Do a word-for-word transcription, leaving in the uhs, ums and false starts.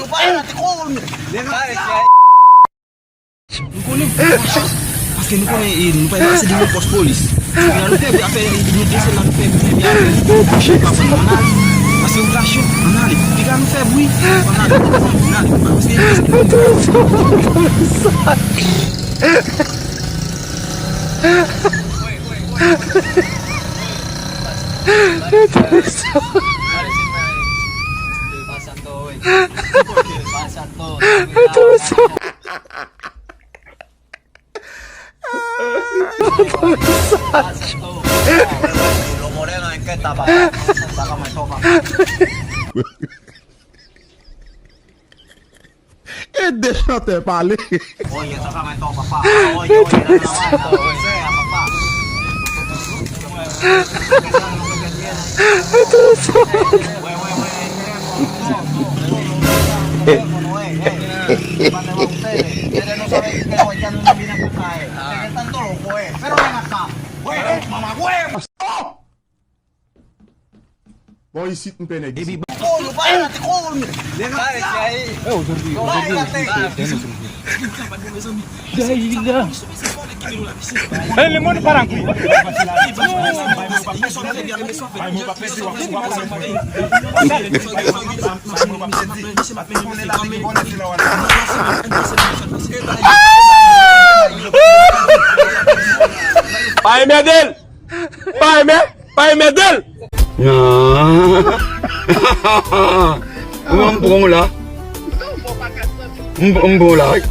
Nou konnen, paske nou konnen, e, nou pa pase devan pòs polis. Kounye a nou fè bri, afè, nou dese la, nou fè bri, fè bri, afè, nou pa konn, ann ale. Paske ou ka cho, ann ale. Piga nou fè bri, ann ale. Ann ale. Paske E de chantè pale. Bon, isit m pè nèg isit. Pa enmède l! Pa enmède l! Pa enmède l! Mwen m pran w la. M pran w la wi.